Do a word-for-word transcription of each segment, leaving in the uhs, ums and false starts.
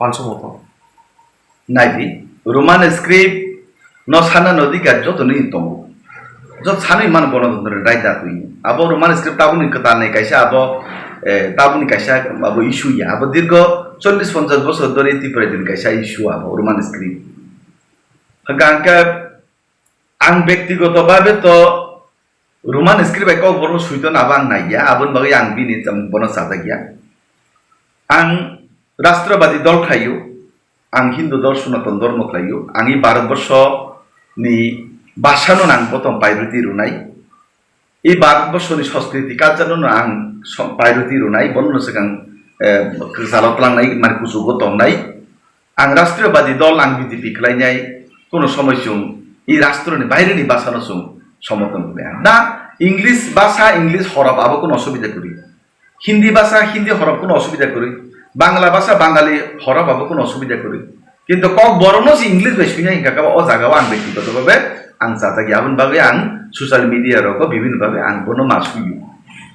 Pancho moto. Naidi, Roman script no sana nodi ga joto ni tongo. Jot sanwi man bono dondre raida twi. Abo Roman script tabuni kwtal ni kaisa abo, eh, tabuni kaisa abo issue ya. Abo dirgo chollish ponchash bosor dhori Tripura din kaisa issue abo Roman script. Hwnkhe ang bektigoto babe to Roman script bai kok borok suiton abo ang naiya, aboni bagwi ang bini tong bono chajakya. Ang Rashtrabadi dol khlaio, ang Hindu dol Sanatan Dharma khlaio, ang i Bharat Borsho ni bhasha no ang botom priority rwnai, i Bharat Borsho ni sanskriti culture no ang som-, priority rwnai, bono no swkang, eh, kwchalo tlangnai, mani kuchugo tongnai. Ang Rashtriyabadi dol, ang B J P khlainai, kono somoi chwng i rashtroni baireni bhasano chwng somorthon khlaiya. Na English bhasha, English horop abo kono osubida kwrwi. Hindi bhasha, Hindi horop kono osubida kwrwi. Bangla bhasha, Bangali horop abo kono osubida kwrwi. Kintu kok borokno se English bai swinai hwnkha khe o jaga o ang bektigoto bhabe ang chajakya. Aboni bagwi ang social media rogo bibhinno bhabe ang bono ma suio.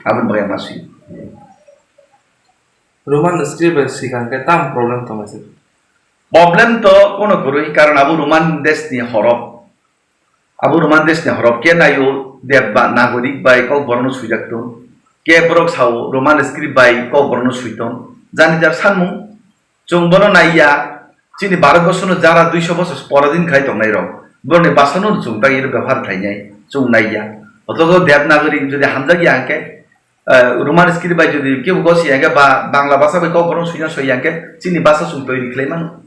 Aboni bagwi ang ma suio. Roman script bai swikang khe tam problem tongnaisai? Problem to kono kwrwi, karon abo Roman desh ni horop. Abo Roman desh ni horop khe naio Deb ba nagorik bai kok borokno swijak tong. Khe borok sao Roman script bai kok borokno switon. Jani jar sanmung, chwng bono naiya, chini Bharat Borsho no jara duiso bosor poradin khai tongnai rok. Borokni bhasha no chwng tei bebohar khlainai, chwng naiya. Othocho Deb nagorik jodi hamjakya hwnkhe, eh, Roman script bai jodi kebo gosi ya hwnkhe ba Bangla bhasha bai kok borok swina soi ya hwnkhe chini bhasha chwng toiri khlai mano.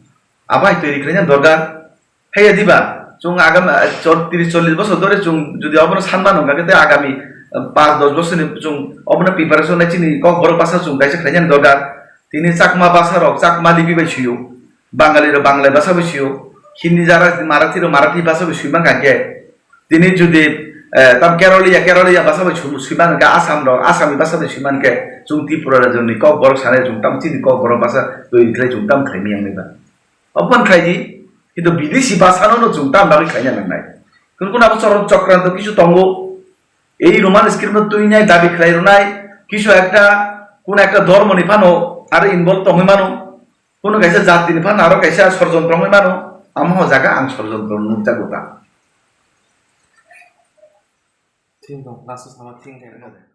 Abo hai toiri khlaina dorkar. Haiya diba? Chwng agam, eh, chor-, tris chollish bosor dhori chwng jodi obono san mano hwnkhe tei agami, eh, panch dos bosor ni chwng obono preparation nai chini kok borok bhasha chwng kaisa khlaina dorkar. Tini Chakma bhasha rok Chakma lipi bai suio. Bangali rok Bangla bhasha bai suio. Hindi jara Marathi rok Marathi bhasha bai sui mankha khe. Tini jodi, eh, tam Keraliya, Keraliya bhasha bai swi-, swimano hwnkhe Assam rok, Assami bhasha bai swimano hwnkhe chwng Tripura rajyoni kok borok sanai chwng tam chini kok borok bhasha twi khlai chwng tam khlai miyang nai ba. Obo khlai di, kintu bidesi bhasha no chwng tam bagwi khlaina nangnai. Kun kun abo choro chokranto kisu tongo. Ei Roman script no twinai dabi khlai rwnai, kisu ekta, kun ekta dhormo ni phano aro involve tongwi mano. Kuno kaisa jatini phano aro kaisa sorjontro wngwi mano, amo o jaga ang sorjontro nukjago ta. Thing tong, last sama thing tong.